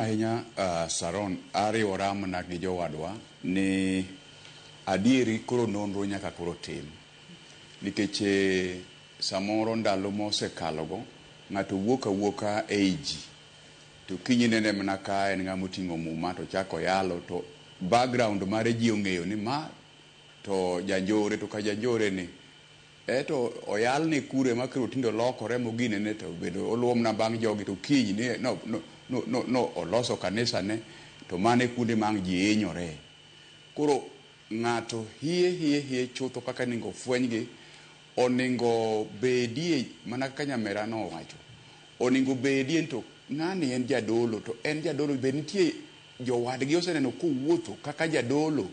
Ahinya Saron, ariwora mana gi jowadwa ni adieri koro nonro nyaka koro tim. Nikech samoro ndalo mosekalogo, ng'ato wuok awuoka ei ji to kiny inene mana ka en ng'ama oting'o muma to ochako yalo to background mare ji ong'eyo ni ma to janjore to ka janjore ni Eto oyalne kure ma koro tinde olokore moginene to obedo oluwo mana bang' jogi to kiny ni no, no, no, no, no oloso kanisane to mano e kuonde ma ang' ji hinyore. Koro ng'ato hie hie hie chutho kaka onego ofwenygi, onego bedie mana kaka nyamera nowacho, onego bedie ni to ng'ani en jadolo to en jadolo be nitie jowadgi oseneno kowuotho kaka jadolo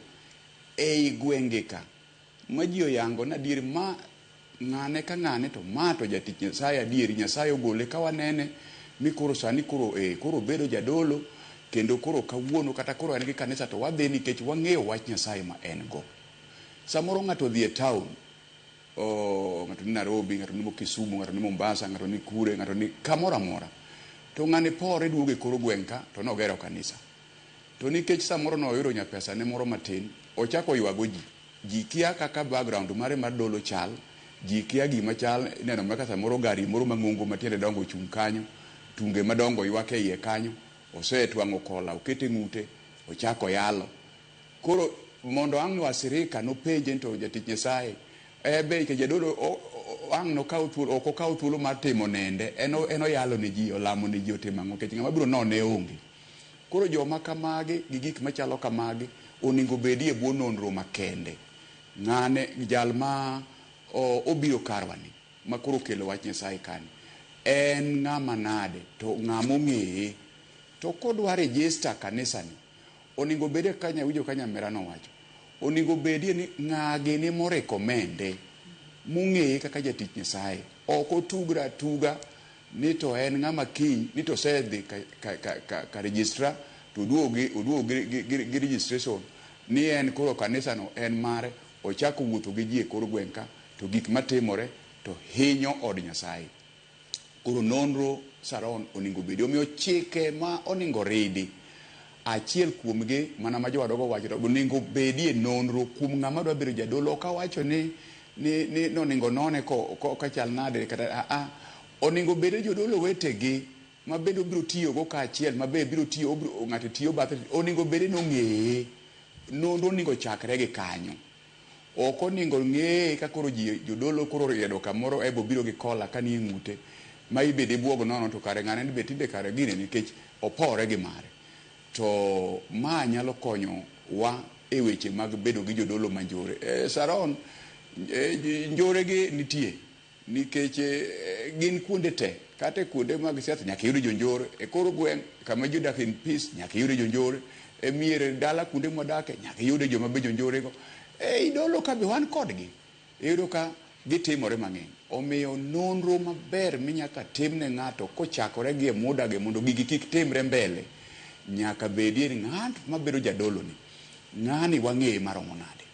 ei gwenge ka. Ma ji oyango ni adier ma ng'ane ka ng'ane to ma to jatich Nyasaye adieri Nyasaye ogole ka wanene mi koro sani koro eh, koro obedo jadolo kendo koro kawuono kata koro en gi kanisa to wadhi nikech wang'eyo wach Nyasaye ma en go. Samoro ng'ato odhi e town, oh, ng'ato ni Nairobi, ng'ato ni Kisumu, ng'ato ni Mombasa, ng'ato ni kure, ng'ato ni kamoro amora. To ng'ani pore duogo e kor gweng' ka to nogero kanisa. To nikech samoro noyudo nyapesa ne moro matin, ochako ywago ji. Ji kia kaka background mare mar dolo chal, ji kia gima chal, ineno mana ka samoro gari moro mang'ongo ma tiende dongo ochung' kanyo, tunge madongo ywak e iye kanyo, osetwang'o kola okete e ng'ute, ochako yalo. Koro mondo ang' wasirika nopenje ni to jatich Nyasaye, e be nikech jadolo ang' nokaw thuolo, ok okaw thuolo mar timo nende, en en oyalo ne ji, olamo ne ji, otimo ang'o, nikech ng'ama biro none onge. Koro joma kamagi gi gik machalo kamagi oningo obedi e bwo nonro makende. Ng'ane, jal ma obiro karwa ni, ma koro okelo wach Nyasaye kani, en ng'ama nade to ng'ama ong'eye? To kodwa register kanisa ni, oningo obedie kaka awinjo ka nyamera nowacho, oningo obedie ni ng'a gini mo recommend-e, mong'eye kaka jatich Nyasaye. Ok otugre atuga ni to en ng'ama kiny ni to osedhi ka, ka, ka, ka, ka registrar to oduogo gi, oduogo gi, gi, gi, gi registration ni en koro kanisa no en mare, ochako wuotho gi ji e kor gweng' ka to gik matimore to hinyo od Nyasaye. Koro nonro Saron oningo obedi. Omiyo chike ma oningo ridi, achiel kuomgi mana ma jowadwa go wacho to oningo bedie nonro kuom ng'ama dwa bedo jadolo. Ok awacho ni ni ni noningo none ko, ko ka chal nade kata a a. Oningo bed ni jodolo wetegi ma bende obiro tiyogo kaachiel ma be biro tiyo obiro ng'ato tiyo bathe oningo bed ni ong'eye. Nonro oningo chakre gi kanyo. Ok oningo ng'eye ka koro ji jodolo koro oriedo kamoro ebo biro gi kola ka nie ng'ute ma ibed ibuog nono to kare ng'ane ni be tinde kare gine nikech opore gi mare. To ma nyalo konyo wa e weche mag bedo gi jodolo ma njore. E Saron, e, njore gi nitie nikech e, gin kuonde te. Kata e kuonde mag siasa nyaka iyud jonjore. E kor gweng' kama ji odak in peace nyaka iyud jonjore. E mier dala kuonde mwadake nyaka iyud joma be jonjore go. E dolo ka be wan kodgi. Iyudo ka gitimore mang'eny. Omiyo nonro maber minyaka tim ne ng'ato kochakore gi e muda gi mondo gigi kik timre mbele, nyaka bedie ni ng'at mabedo jadolo ni, ng'ani wang'eye maromo nade.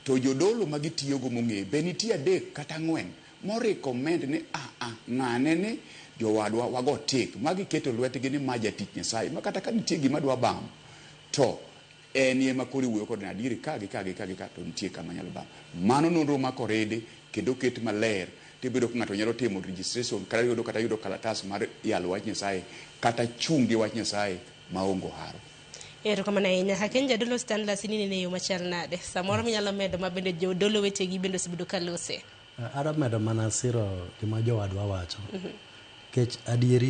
To jodolo ma gitiyogo mong'eye be nitie adek kata ang'wen mo recommend ni a a ng'ane ni jowadwa wago tik ma giketo lwetgi ni ma jatich Nyasaye ma kata ka nitie gima dwa bam to en ema koro iwuoyo kode ni adieri ka gi ka gi ka gi ka to nitie kama nyalo bam. Mano nonro ma koridi kendo oket maler tibedo ka ng'ato nyalo timo registration kata yudo kata yudo kalatas mar yalo wach Nyasaye kata chung' gi wach Nyasaye maonge oharo. Erokamano ahinya. Aken Jadolo Stanlas in inene e yo machal nade? Samoro minyalo medo ma bende jodolo wetegi bende osebedo ka lose. Adwa medo mana siro gima jowadwa wacho. Nikech adieri